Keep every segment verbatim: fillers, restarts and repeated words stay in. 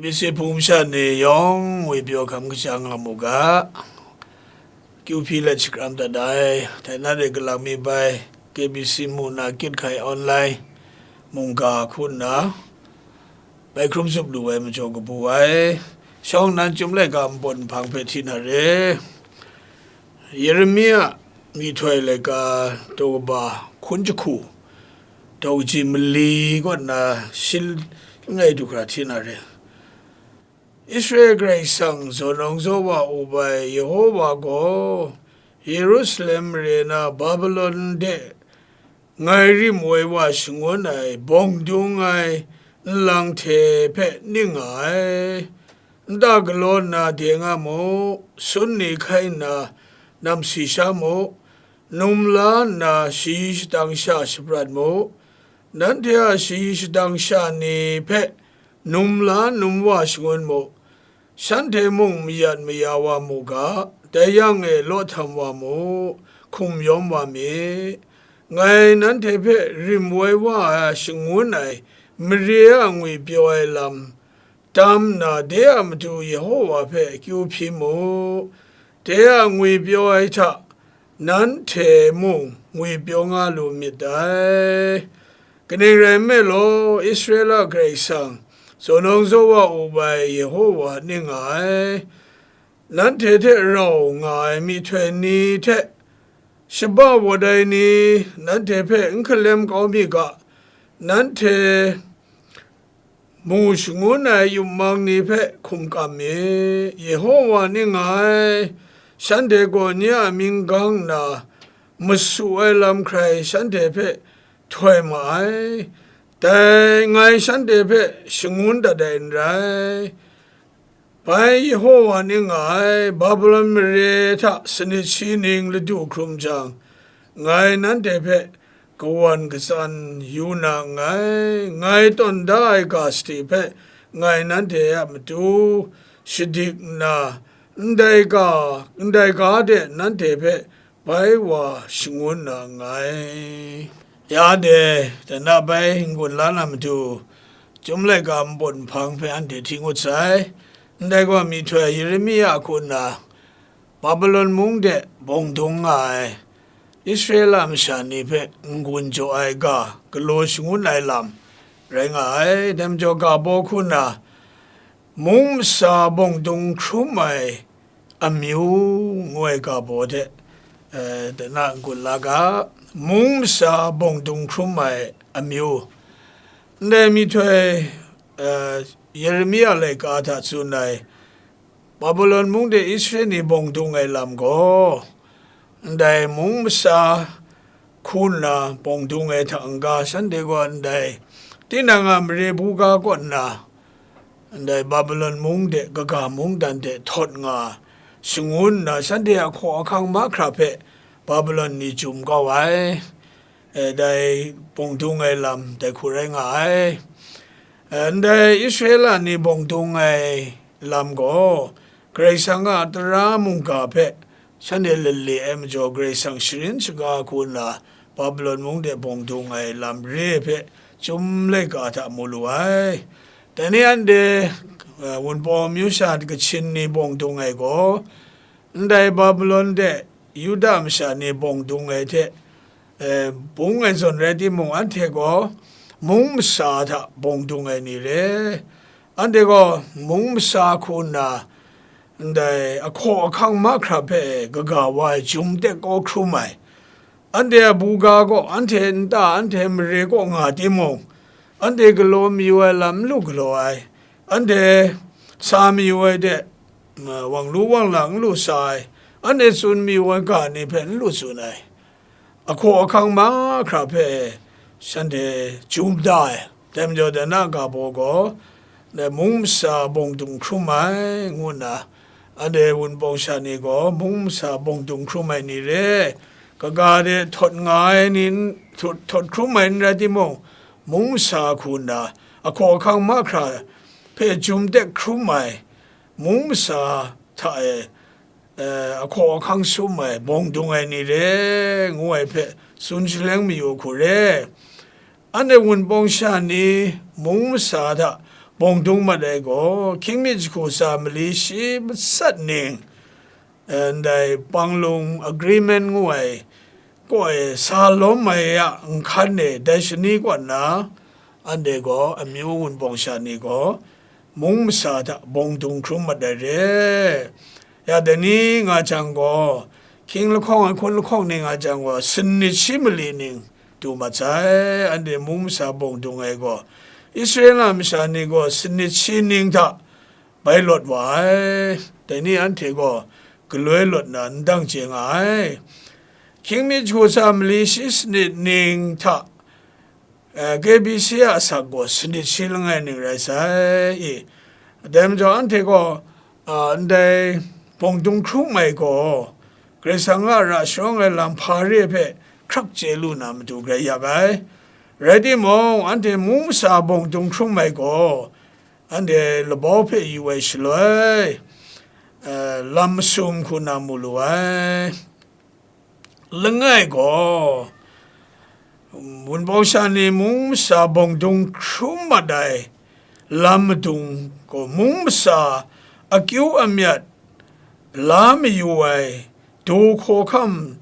Isi hpung masha ni yawng ngwi pyaw hkam kaja nga mu ga, kyu hpyi let shakram dat ai, dai na re galang mi bai, K B C mu na kyit hkai online mungga hku nna, bai hkrum zup lu ai majaw kabu ai, shawng nnan chyum laika npawt nhpang hpe hti na re. Yeremia myihtoi laika daw kaba hkun jahku, daw kaji mali kaw nna shi langai du hkra hti na re. Israel Karai Kasang zawn zawng zaw wa u bai Yehova gaw, Yerusalem mare na Babilon de ngai rim woi wa shangun ai bawng dung ai nlang hte hpe ning nga ai. Nta galaw nna de nga mu, sun ni hkai nna namsi sha mu, num la nna shayi shadang sha shaprat mu, nanhte a shayi shadang sha ni hpe num la num wa shangun mu, shanhte mung mayat maya wa mu ga, dai yang e law htam wa mu, hkum yawm wa mi. Ngai nanhte hpe rim woi wa ai shangun ai mare a ngwipyaw ai lam tam nna, de a matu Yehova hpe akyu hpyi mu, de a ngwipyaw ai hta nanhte mung ngwipyaw nga lu myit dai. Kaning rai nme law, Israela Karai Kasang zawn zawng zaw wa u bai Yehova ning nga ai. Nanhte hte rau nga ai myihtoi ni hte shaba wat ai ni nanhte hpe n hkalem kau mi ga, nanhte mu shangun ai yum mang ni hpe hkum kam mi. Yehova ning nga ai, shanhte gaw nye a mying gang nna masu ai lam hkrai shanhte hpe htoi ma ai, dai ngai shanhte hpe shangun dat ai n rai. Bai Yehova ning nga ai, Babilon mare hta sanit shi ning ladu hkrum jang, ngai nanhte hpe kawan katsan yu na nngai, ngai tawn da ai ga sade hpe ngai nanhte a matu shadik nna, ndai ga, ndai ga de nanhte hpe bai wa shangun na nngai. Ya de, dana bai n-gun la na matu, Chyum laika npawt nhpang hpe anhte hti ngut sai. Ndai gaw myihtoi Yeremia hku nna, Babilon mung de bawng dung nga ai Israela masha ni hpe n-gun jaw ai ga galaw shangun ai lam rai nga ai. Dai majaw ga baw hku nna, mung masa bawng dung hkrum ai amyu ngu ai ga baw hte, eh, dana n-gun la ga, mung masa bawng dung hkrum ai amyu. Ndai myihtoi, eh, Yeremia laika hta tsun ai, Babilon mung de Israel ni bawng dung ai lam gaw, ndai mung masa hku nna bawng dung ai hta n-ga, shanhte gaw ndai tinang a mare buga kaw nna, ndai Babilon mung de kaga mungdan de htawt nga shangun nna, shanhte a hkaw ahkang mahkra hpe Babilon ni jum kau ai. E, dai bawng dung ai lam dai hku rai nga ai. E, ndai Israela ni bawng dung ai lam gaw, Karai Kasang a tara mungga hpe shanhte lale ai majaw, Karai Kasang sharin shaga hku nna Babilon mung de bawng dung ai lam re hpe Chyum laika hta mu lu ai. Dai ni anhte, e, Wunpawng amyu sha Kachin ni bawng dung ai gaw, ndai Babilon de Yuda masha ni bawng dung ai hte, e, bung ai zawn rai timung, anhte gaw mung masa hta bawng dung ai ni re. Anhte gaw mung masa hku nna, ndai ahkaw ahkang mahkra hpe kaga wa ai jum tek kau hkrum ai. Anhte a buga gaw anhte nta, anhte mare kaw nga timung, anhte galaw mayu ai lam n lu galaw ai, anhte sa mayu ai de, ma, wang lu wang lang n lu sa ai, anhte tsun mayu ai ga ni hpe n lu tsun ai, ahkaw ahkang mahkra hpe shanhte jum da ai. Dai majaw, dai na ga baw gaw, dai mung masa bawng dung hkrum ai, ngu nna, anhte Wunpawng sha ni gaw mung masa bawng dung hkrum ai ni re, kaga de htawt nga ai ni, htawt, htawt hkrum ai n rai timung, mung masa hku nna, ahkaw ahkang mahkra hpe jum tek hkrum ai, mung masa hta e, e, ahkaw ahkang sum ai, bawng dung ai ni re, ngu ai hpe tsun shaleng mayu hku re. Anhte Wunpawng sha ni mung masa hta bawng dung mat ai gaw, hkying mi jahku tsa mali shi matsat ning, eh, ndai panglung agreement ngu ai kaw e sa lawm ai a nhkan e, dai shani kaw nna, anhte gaw amyu wunpawng sha ni gaw mung masa hta bawng dung hkrum mat ai re. Ya, dai ni nga jang gaw, hkying lahkawng ai hkun lahkawng ni nga jang gaw, sanit shi mali ning du mat sai. Anhte mung masa bawng dung ai gaw, Israela masha ni gaw sanit shi ning hta bai lawt wa ai. Dai ni anhte gaw galoi lawt na n dang chye nga ai. Hkying mi jahku tsa mali shi sanit ning hta, eh, K B C a asak gaw sanit shi langai ning rai sai i. Dai majaw anhte gaw, ah, ndai bawng dung hkrum ai gaw, Karai Kasang a ra sharawng ai lam hpa re hpe hkrak chye lu na matu grai yak ai. Rai timung, anhte mung masa bawng dung hkrum ai gaw, anhte labau hpe yu ai shaloi, eh, lam masum hku na mu lu ai. Langai gaw, wunpawng sha ni mung masa bawng dung hkrum mat ai lam madung gaw, mung masa akyu amyat la mayu ai, daw hkawhkam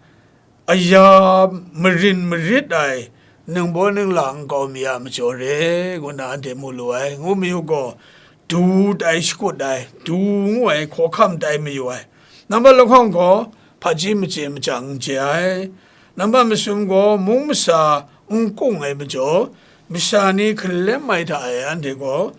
aya marin marit ai ningbaw ningla nkau mi a majaw re, ngu na anhte mu lu ai. Ngu mayu gaw, du tai shakut ai, du ngu ai hkawhkam tai mayu ai. Nambat lahkawng gaw, hpaji machye machyang n chye ai. Nambat masum gaw, mung masa n kung ai majaw, masha ni hkalem ai hta e anhte gaw,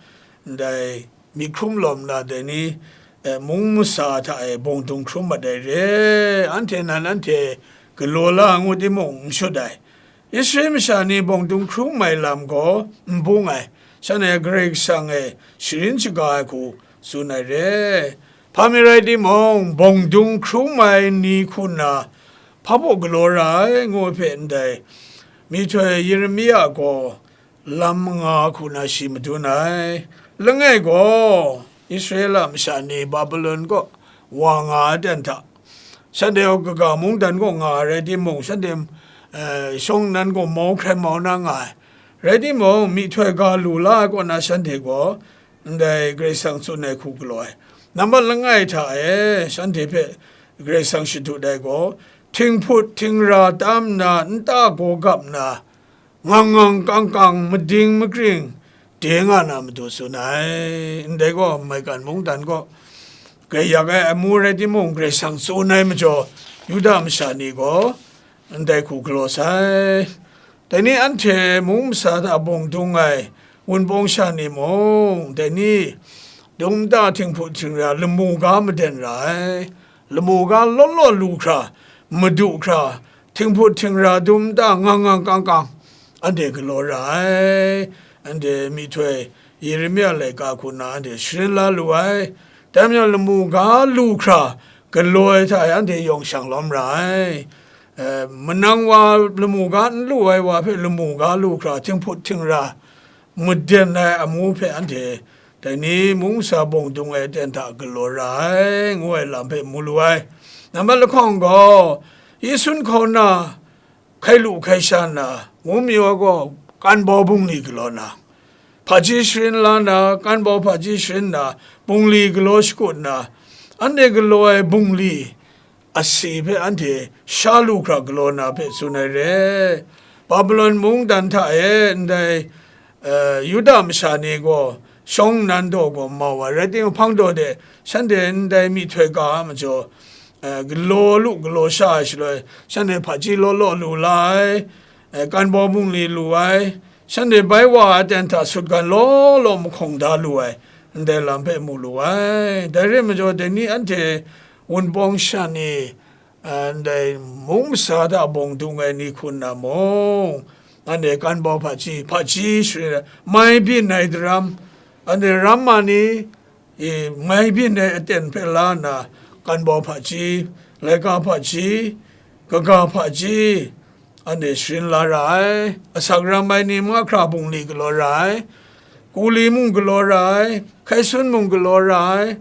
ndai myi hkrum lawm na dai ni, eh, mung masa hta e bawng dung hkrum mat ai re, anhte nan anhte galaw la ngu timung, n shut ai. Israel masha ni bawng dung hkrum ai lam gaw n bung ai, shanhte Karai Kasang e sharin shaga ai hku tsun ai re. Hpa mi rai timung, bawng dung hkrum ai ni hku nna hpa baw galaw ra ai, ngu ai hpe ndai myihtoi Yeremia gaw lam nga hku na shi madun ai. Langai gaw, Israela masha ni Babilon kaw wa nga ai ten hta, shanhte gaw kaga mungdan kaw nga ai rai timung, shanhte, eh, shawng nnan gaw mau hkrai mau na nga ai. Rai timung, myihtoi ga lu la ai kaw na shanhte gaw, ndai Karai Kasang tsun ai hku galaw ai. Nambat langai hta e shanhte hpe Karai Kasang shadut ai gaw, htinghput htingra tam nna nta gaw gap nna, ngang ngang kang kang, mading makring, de nga na matu tsun ai. Ndai gaw, maigan mungdan kaw grai yak ai amu rai timung, Karai Kasang tsun ai majaw, Yuda masha ni gaw ndai hku galaw sai. Dai ni anhte mung masa hta bawng dung ai wunpawng sha ni mung, dai ni dum nta htinghput htingra lamu ga maden ra ai. Lamu ga law law lu hkra, madu hkra, htinghput htingra dum nta ngang ngang kang kang, anhte galaw ra ai. Anhte myihtoi Yeremia laika hku na anhte sharin la lu ai. Dai majaw, lamu ga lu hkra galaw ai hta e anhte yawng shang lawm ra ai. Eh, manang wa lamu ga n lu ai wa hpe lamu ga lu hkra, htinghput htingra maden ai amu hpe anhte dai ni mung masa bawng dung ai aten hta galaw ra ai, ngu ai lam hpe mu lu ai. Nambat lahkawng gaw, Yesu hkauna hkai lu hkai sha nna, ngu mayu ai gaw, kan bau bungli galaw na, hpaji sharin la na, kan bau hpaji sharin na, bungli galaw shakut na, anhte galaw ai bungli asi hpe anhte sha lu hkra galaw na hpe tsun ai re. Babilon mungdan hta e ndai, eh, Yuda masha ni gaw shawng nnan daw gaw mau ai, rai timung, hpang daw de shanhte ndai myihtoi ga a majaw, eh, galaw lu galaw sha ai shaloi, shanhte hpaji law law lu la ai, eh, kan bau bungli lu ai, shanhte bai wa ai aten hta sutgan law law mahkawng da lu ai, ndai lam hpe mu lu ai. Dai re ai majaw, dai ni anhte wunpawng sha ni, eh, ndai mung masa hta bawng dung ai ni hku nna mung, anhte kan bau hpaji, hpaji sharin ai, mai byin ai daram, anhte ramma ni, e, mai byin ai aten hpe la nna, kan bau hpaji, laika hpaji, kaga hpaji, anhte sharin la ra ai. Asak ram ai ni mahkra bungli galaw ra ai, kuli mung galaw ra ai, hkai sun mung galaw ra ai,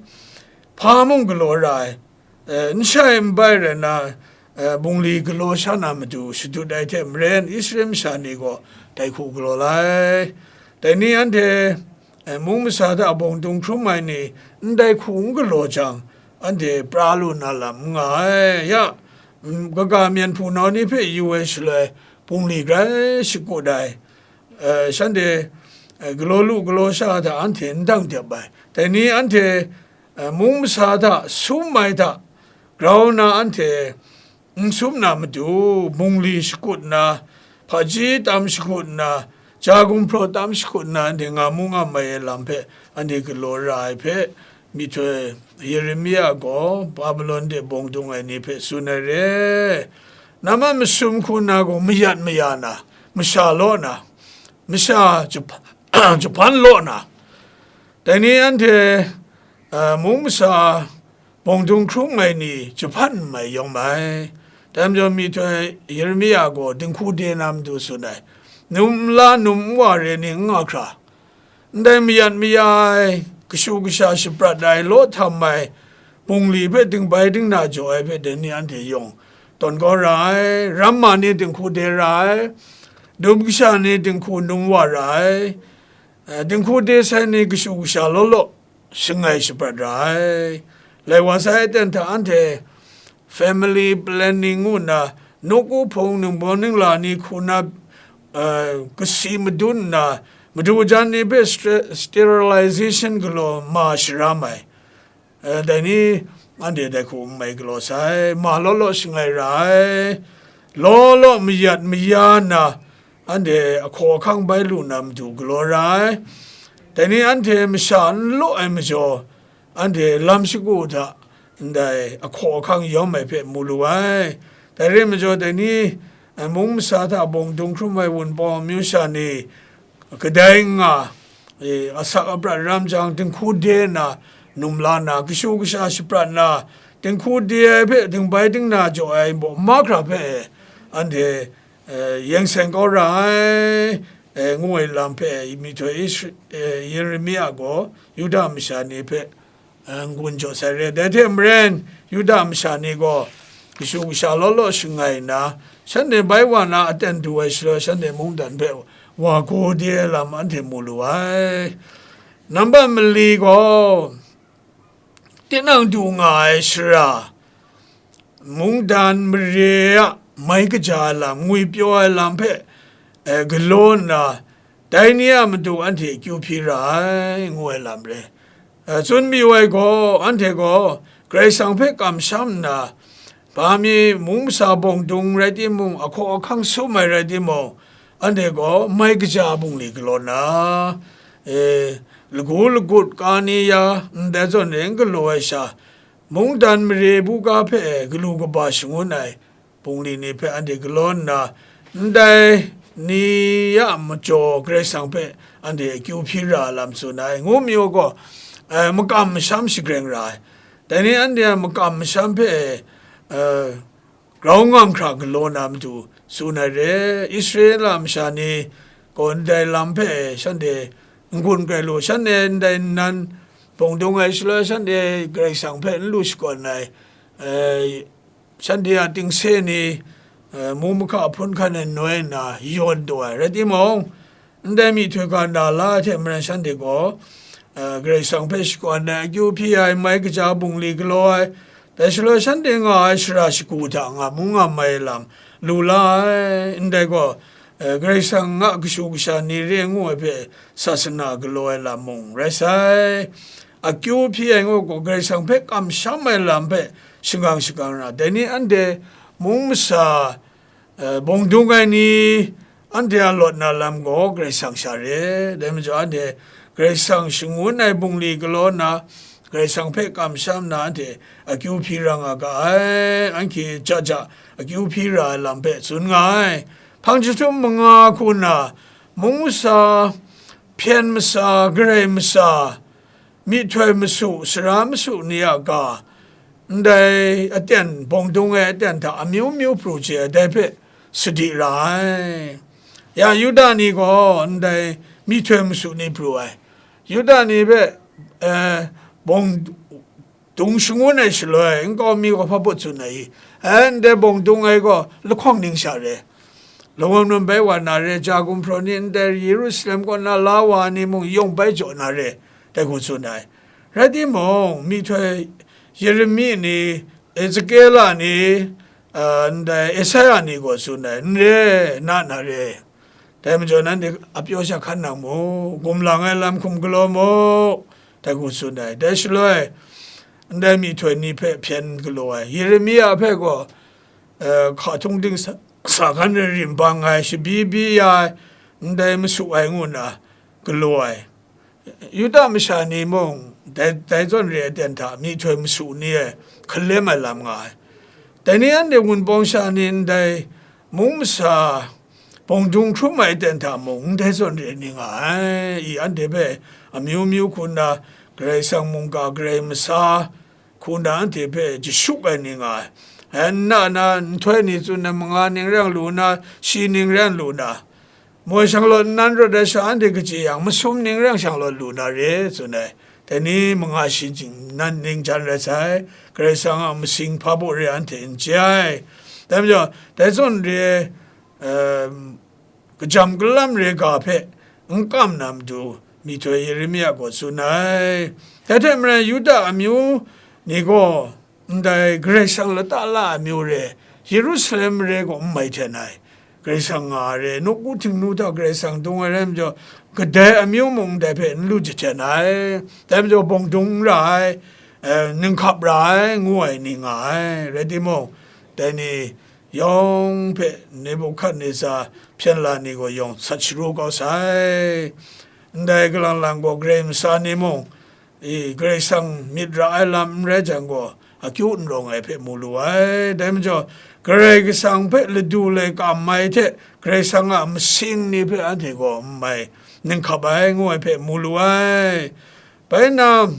hpa mung galaw ra ai, eh, n shai n bai rai nna, eh, bungli galaw sha na matu shadut ai hte maren, Israel masha ni gaw dai hku galaw la ai. Dai ni anhte e, mung masa hta bawng dung hkrum ai ni ndai hku n galaw jang, anhte pra lu na lam n nga ai. Ya, mm, kaga myen hpunau ni hpe yu ai shaloi, bungli grai shakut ai, e, shanhte, e, galaw lu galaw sha hta anhte n dang dep ai. Dai ni anhte, e, mung masa hta sum ai hta grau nna anhte n sum na matu, bungli shakut nna, hpaji tam shakut nna, ja gumhpraw tam shakut nna, anhte nga mu nga mai ai lam hpe anhte galaw ra ai hpe, myihtoi Yeremia gaw Babilon de bawng dung ai ni hpe tsun ai re. Nam a masum hku na gaw mayat maya na, masha law na, masha jahp-, jahpan law na, dai ni anhte, a, mung masa bawng dung hkrum ai ni jahpan n mai yawng mai. Dai majaw myihtoi Yeremia gaw dinghku de na matu tsun ai, num nla num nwa re ni n nga hkra, ndai mayat maya ai, kashu kasha shaprat ai, law htam ai, bungli hpe dingbai dingna jaw ai hpe dai ni anhte yawng tawn kau ra ai, ramma ni dinghku de ra ai, dum kasha ni dinghku num wa ra ai, eh, dinghku de sai ni kashu kasha law law shangai shaprat ra ai. Lai wa sai aten hta anhte family planning ngu nna, nawku hpung ningbaw ningla ni hku na, eh, kasi madun nna, madu jan ni hpe stre-, sterilization galaw ma sharam ai. Eh, dai ni, anhte dai hku n mai galaw sai, ma law law shangai ra ai, law law mayat maya nna, anhte ahkaw ahkang bai lu na matu galaw ra ai. Dai ni anhte masha n law ai majaw, anhte lam shagu hta ndai ahkaw ahkang yawm ai hpe mu lu ai. Dai re ai majaw, dai ni, eh, mung masa hta bawng dung hkrum ai wunpawng amyu sha ni, kadai nga, e, asak aprat ram jang, dinghku de nna, num la nna, kashu kasha shaprat nna, dinghku de ai hpe dingbai dingna jaw ai baw mahkra hpe, anhte, e, yeng seng kau ra ai, e, ngu ai lam hpe, myihtoi Isra-, e, Yeremia gaw Yuda masha ni hpe, eh, n-gun jaw sai re. Dai hte maren, Yuda masha ni gaw kashu kasha law law shangai nna, shanhte bai wa na aten du ai shaloi, shanhte mungdan hpe wa gaw de ai lam anhte mu lu ai. Nambat mali gaw, tinang du nga ai shara, mungdan mare a mai kaja ai lam, ngwipyaw ai lam hpe, eh, galaw nna, dai ni a matu anhte akyu hpyi ra ai, ngu ai lam re. Eh, tsun mayu ai gaw, anhte gaw Karai Kasang hpe kamsham nna, hpa mi mung masa bawng dung rai timung, ahkaw ahkang sum ai rai timung, anhte gaw mai kaja bungli galaw nna, eh, lagu lagut ka ni ya, ndai zawn e n galaw ai sha, mungdan mare buga hpe galu kaba shangun ai bungli ni hpe anhte galaw nna, ndai ni a majaw Karai Kasang hpe anhte akyu hpyi ra ai lam tsun ai, ngu mayu gaw, eh, makam masham shagreng ra ai. Dai ni anhte a makam masham hpe, eh, grau ngam hkra galaw na matu tsun ai re. Israela masha ni gaw ndai lam hpe shanhte n-gun grai lu, shanhte ndai nnan bawng dung ai shaloi, shanhte Karai Kasang hpe n lu shakawn ai, eh, shanhte a tingse ni, eh, mung mahka hpun hkan e noi nna yawn taw ai rai timung, ndai myihtoi ga na la ai hte maren shanhte gaw, eh, Karai Kasang hpe shakawn ai, akyu hpyi ai, mai kaja bungli galaw ai, dai shaloi shanhte nga ai shara shagu hta nga mu nga mai ai lam lu la ai, ndai gaw, eh, Karai Kasang a kashu kasha ni re ngu ai hpe sasana galaw ai lam mung rai sai. Akyu hpyi ai ngu gaw, Karai Kasang hpe kamsham ai lam hpe shangang shakang ra, dai ni anhte mung masa, eh, bawng dung ai ni, anhte a lawt na lam gaw Karai Kasang sha re. Dai majaw, anhte Karai Kasang shangun ai bungli galaw nna, Karai Kasang hpe kamsham nna, anhte akyu hpyi ra nga ga ai, anhke ja ja akyu hpyi ra ai lam hpe tsun nga ai. Hpang jahtum manga hku nna, mung masa, hpyen masa, garai masa, myihtoi masu, sara masu ni a ga, ndai aten, bawng dung ai aten hta amyu myu pru chye ai, dai hpe sadi ra ai. Ya, Yuda ni gaw ndai myihtoi masu ni pru ai. Yuda ni hpe, eh, bawng dung shangun ai shaloi, nkau mi gaw hpa put tsun ai i? Eh, ndai bawng dung ai gaw lahkawng ning sha re. lawang nawn bai wa na re, ja gumhpraw ni ndai Yerusalem kaw na la wa ni mung yawng bai jaw na re, dai hku tsun ai. Rai timung, myihtoi Yeremi ni, Ezekiela ni, a, ndai Esaia ni gaw tsun ai, n re, na na re. Dai majaw nanhte a pyaw sha hkan nang mu, gumlang ai lam hkum galaw mu, dai hku tsun ai. Dai shaloi, ndai myihtoi ni hpe hpyen galaw ai. Yeremia hpe gaw, eh, hka htung dingsa, sa hkan rai rim bang ai, shabi bi ya ai, ndai masu ai ngu nna galaw ai. Yuda masha ni mung dai, dai zawn re ai ten hta myihtoi masu ni e hkalem ai lam nga ai. Dai ni anhte Wunpawng sha ni ndai mung masa bawng dung hkrum ai ten hta mung ndai zawn re ni nga ai. I anhte hpe amyu myu hku nna Karai Kasang mungga Karai masa hku nna anhte hpe jashuk ai ni nga ai. Nna na nhtoi ni tsun ai manga ning rai lu na, shi ning rai lu na, moi shanglawt nnan rawt ai sha anhte kaji yang, masum ning rai shanglawt lu na re, tsun ai. Dai ni manga shi jing nan ning jan rai sai, Karai Kasang a masing hpa baw re anhte n chye ai. Dai majaw, dai zawn re, em, kajam kalam re ga hpe n kam na matu, myihtoi Yeremia gaw tsun ai. Dai hte maren, Yuda amyu ni gaw ndai Karai Kasang lata la ai amyu re, Yerusalem re gaw n mai hten ai. Karai Kasang nga ai re, nawku htingnu hta Karai Kasang dung ai rai majaw, kadai amyu mung ndai hpe n lu jahten ai. Dai majaw, bawng dung n ra ai, eh, ninghkap ra ai, ngu ai ni nga ai. Rai timung, dai ni yawng hpe Nebukadneza hpyen la ni gaw yawng sat sharu kau sai. Ndai kalang lang gaw Karai masa ni mung, i, Karai Kasang myit ra ai lam n rai jang gaw, akyu n rawng ai hpe mu lu ai. Dai majaw, Karai Kasang hpe ladu lai kam ai hte Karai Kasang a masing ni hpe anhte gaw n mai ninghkap ai, ngu ai hpe mu lu ai. Bai nna,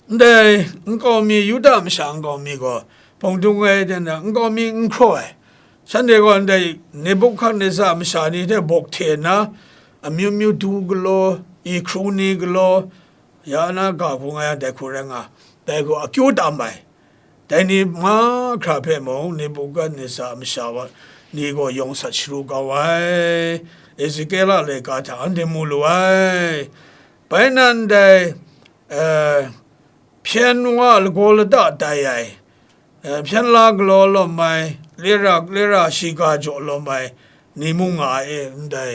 ndai nkau mi, Yuda masha nkau mi gaw, bawng dung ai ten na nkau mi n hkraw ai. Shanhte gaw ndai Nebukadneza masha ni hte bawk hte nna, amyu myu du galaw, i hkru ni galaw, ya na ga hku nga yang, dai hku rai nga, dai gaw akyu tam ai. Dai ni mahkra hpe mung, Nebukadneza masha wa ni gaw yawng sat sharu kau ai. Ezekiela laika hta anhte mu lu ai. Bai nna ndai, eh, hpyen wa lagaw lata tai ai, eh, hpyen la galaw lawm ai, lera, lera shiga jaw lawm ai ni mung nga ai e, ndai,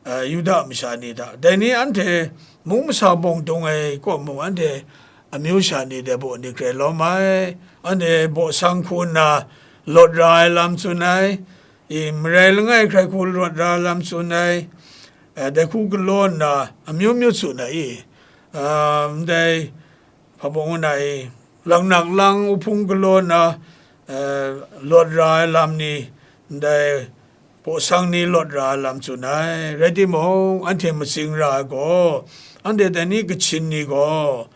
eh, Yuda masha ni hta. Dai ni anhte mung masa bawng dung ai kaw mung, anhte amyu sha ni dai baw ni grai lawm ai, anhte baw sang hku nna lawt ra ai lam tsun ai, i, marai langai hkrai hku lawt ra ai lam tsun ai, eh, dai hku galaw nna amyu myu tsun ai, i, ah, ndai hpa bawng nna i, laknak lang uhpung galaw nna, eh, lawt ra ai lam ni, ndai baw sang ni lawt ra ai lam tsun ai. Rai timung, anhte matsing ra ai gaw, anhte dai ni kachin ni gaw,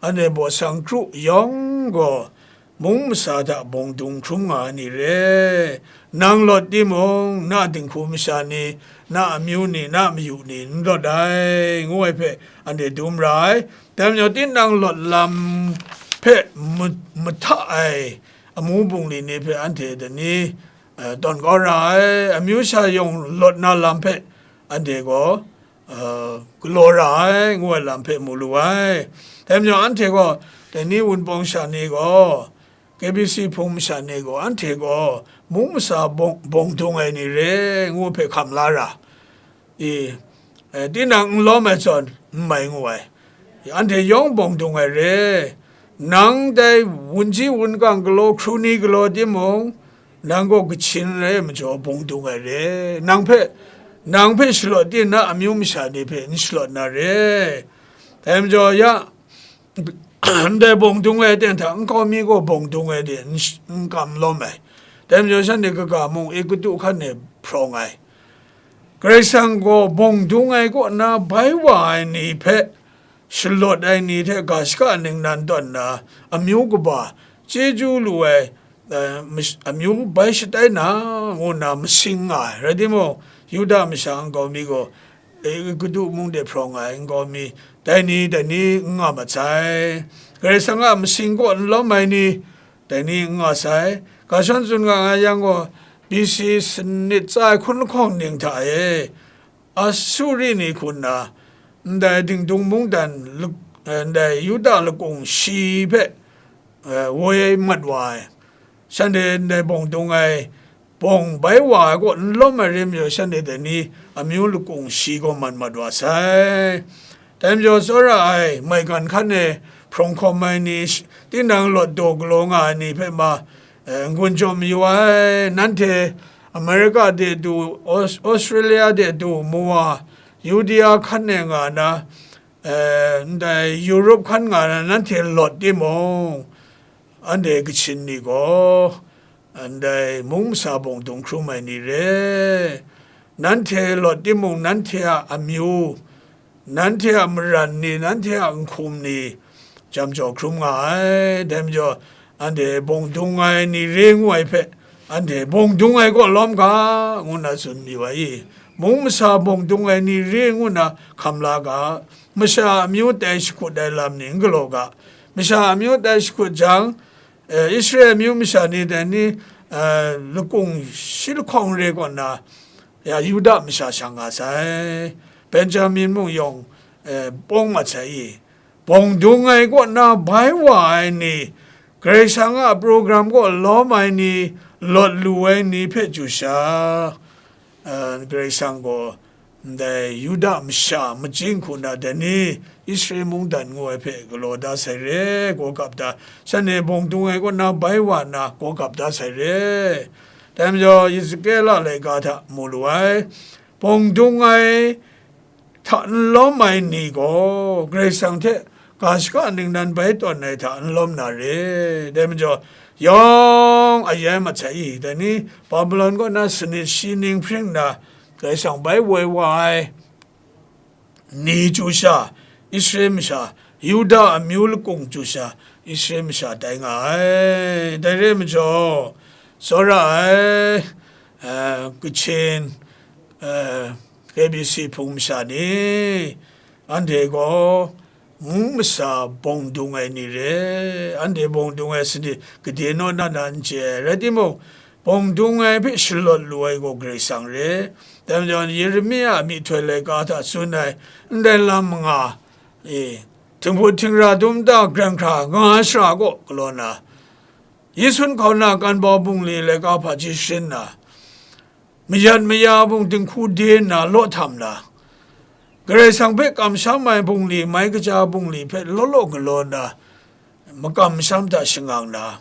anhte baw sang kru yawng gaw, mung masa hta bawng dung hkrum nga ai ni re. Nang lawt timung, na dinghku masha ni, na amyu ni, na mayu ni n lawt ai, ngu ai hpe anhte dum ra ai. Dai majaw, tinang lawt lam hpe ma-, mahta ai amu bungli ni hpe anhte dai ni, eh, tawn kau ra ai. Amyu sha yawng lawt na lam hpe anhte gaw, eh, galaw ra ai, ngu ai lam hpe mu lu ai. Dai majaw, anhte gaw dai ni Wunpawng sha ni gaw, K B C hpung masha ni gaw, anhte gaw mung masa bawng, bawng dung ai ni re, ngu hpe hkam la ra. I, eh, tinang n lawm ai zawn n mai ngu ai. Anhte yawng bawng dung ai re. Nang dai wunji wunkang galaw, hkru ni galaw timung, nang gaw kachin rai ai majaw bawng dung ai re. Nang hpe, nang hpe shalawt di, na amyu masha ni hpe n shalawt na re. Dai majaw ya, ndai bawng dung ai ten hta nkau mi gaw bawng dung ai de n sh-, n kam lawm ai. Dai majaw shanhte kaga mung Egutu hkan e hprawng ai. Karai Kasang gaw bawng dung ai kaw na bai wa ai ni hpe shalawt ai ni hte ga shaka ningnan tawn nna, amyu kaba chyeju lu ai, eh, mash-, amyu bai shatai na, ngu nna masing nga ai. Rai timung, Yuda masha nkau mi gaw, Egutu mung de hprawng ai nkau mi, dai ni, dai ni n nga mat sai. Karai Kasang a masing kaw n lawm ai ni, dai ni n nga sai. Ga shawn tsun nga nga yang gaw, B C sanit tsa ai hkun lahkawng ning hta e, Asuri ni hku nna, ndai dingdung mungdan lak-, eh, ndai Yuda lakung shi hpe, eh, woi mat wa ai. Shanhte ndai bawng dung ai, bawng bai wa ai kaw n lawm ai rim yaw, shanhte dai ni amyu lakung shi gaw mat mat wa sai. Dai majaw, tsawra ai maigan hkan e hprawng hkawm ai ni, sh-, tinang lawt daw galaw nga ai ni hpe ma, eh, n-gun jaw mayu ai. Nanhte Amerika de du, Aus-, Australia de du, mu wa, Yudia hkan e nga na, eh, ndai Europe hkan nga na nanhte lawt timung, anhte Kachin ni gaw, ndai mung masa bawng dung hkrum ai ni re, nanhte lawt timung, nanhte a amyu, nanhte a maran ni, nanhte a nhkum ni, jam jaw hkrum nga ai. Dai majaw, anhte bawng dung ai ni re ngu ai hpe, anhte bawng dung ai kaw lawm ga, ngu nna tsun mayu ai i? Mung masa bawng dung ai ni re ngu nna hkam la ga, masha amyu tai shakut ai lam ni n galaw ga, masha amyu tai shakut jang, eh, Israel amyu masha ni dai ni, eh, lakung shi lahkawng re kaw nna, ya, Yuda masha shang nga sai, Benjamin mung yawng, eh, pawng mat sai i? Bawng dung ai kaw na bai wa ai ni, Karai Kasang a program kaw lawm ai ni, lawt lu ai ni hpe chyu sha, eh, Karai Kasang gaw ndai Yuda masha majing hku na dai ni, Israel mungdan ngu ai hpe galaw da sai re, gaw gap da, shanhte bawng dung ai kaw na bai wa nna gaw gap da sai re. Dai majaw, Ezekiel a laika hta mu lu ai, bawng dung ai hta n lawm ai ni gaw, Karai Kasang hte ga shaka ningnan bai tawn ai hta n lawm na re. Dai majaw, yawng a yai mat sai i? Dai ni, Babilon kaw na sanit shi ning hpring nna, Karai Kasang bai woi wa ai ni chyu sha, Israel masha, Yuda amyu lakung chyu sha, Israel masha tai nga ai. Dai re ai majaw, tsawra ai, eh, Kachin, eh, K B C hpung masha ni, anhte gaw mung masa bawng dung ai ni re, anhte bawng dung ai sani gade naw na na n chye ai, rai timung, bawng dung ai hpe shalawt lu ai gaw Karai Kasang re. Dai majaw, Yeremia a myihtoi laika hta tsun ai, ndai lam manga, e, htinghput htingra dum nta grang hkra nga ai shara kaw galaw na, Yesu hkauna kan bau bungli laika hpaji sharin na, mayat maya bung dinghku de nna law htam na, Karai Kasang hpe kamsham ai bungli, mai kaja bungli hpe law law galaw nna, makam masham hta shangang na,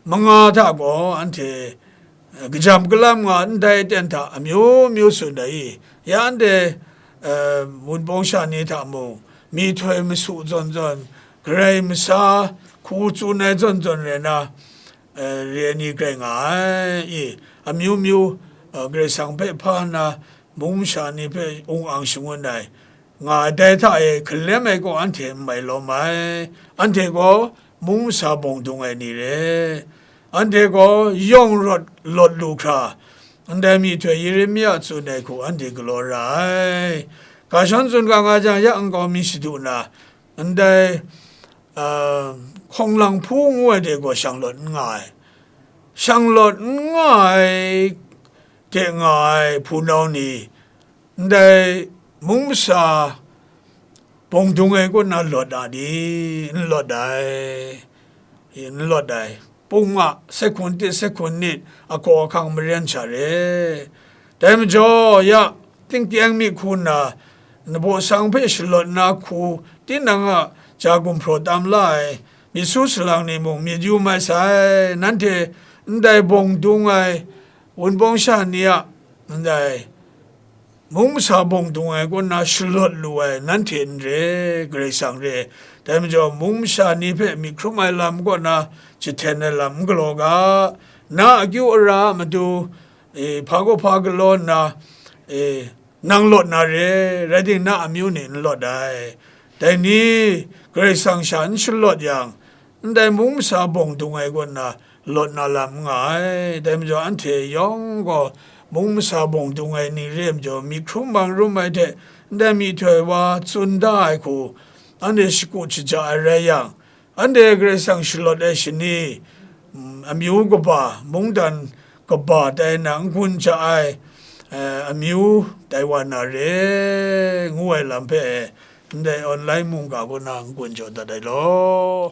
manga hta gaw anhte, eh, kajam kalam nga ndai aten hta amyu myu tsun ai i? Ya anhte, eh, wunpawng sha ni hta mung, myihtoi masu zawn zawn, Karai masa hku tsun ai zawn zawn rai na, eh, re ai ni grai nga ai i? Amyu myu, eh, Karai Kasang hpe hpa nna, mung masha ni hpe ung ang shangun ai, nga ai, dai hta e hkalem ai gaw anhte n mai lawm ai. Anhte gaw mung masa bawng dung ai ni re. Anhte gaw yawng rawt lawt lu hkra, ndai myihtoi Yeremia tsun ai hku anhte galaw ra ai. Ga shawng tsun ga nga jang, ya nkau mi shadu na, ndai, a, hkawng lang hpu ngu ai de gaw shang lawt n nga ai. Shang lawt n nga ai de nga ai hpunau ni, ndai mung masa bawng dung ai kaw na lawt a ni? N lawt ai, n lawt ai. Pung a, sai hkun tit, sai hkun nit, ahkaw ahkang maren sha re. Dai majaw, ya, tingteng mi hku nna, nbaw sang hpe shalawt na hku, tinang a ja gumhpraw tam la ai myit su salang ni mung myit yu mai sai. Nanhte ndai bawng dung ai wunpawng sha ni a, ndai mung masa bawng dung ai kaw na shalawt lu ai nanhte n re, Karai Kasang re. Dai majaw, mung masha ni hpe myit hkrum ai lam kaw na jahten ai lam n galaw ga, na akyu ara a matu, e, hpa kaw hpa galaw nna, e, nang lawt na re, rai timung, na amyu ni n lawt ai. Dai ni, Karai Kasang sha n shalawt yang, ndai mung masa bawng dung ai kaw na lawt na lam n nga ai. Dai majaw, anhte yawng gaw mung masa bawng dung ai ni re ai majaw, myit hkrum bang rum ai hte, ndai myihtoi wa tsun da ai hku, anhte shakut shaja ai rai yang, anhte Karai Kasang shalawt ai shani, mm, amyu kaba, mungdan kaba tai na n-gun ja ai, eh, amyu tai wa na re, ngu ai lam hpe, ndai online mungga kaw na n-gun jaw dat ai law.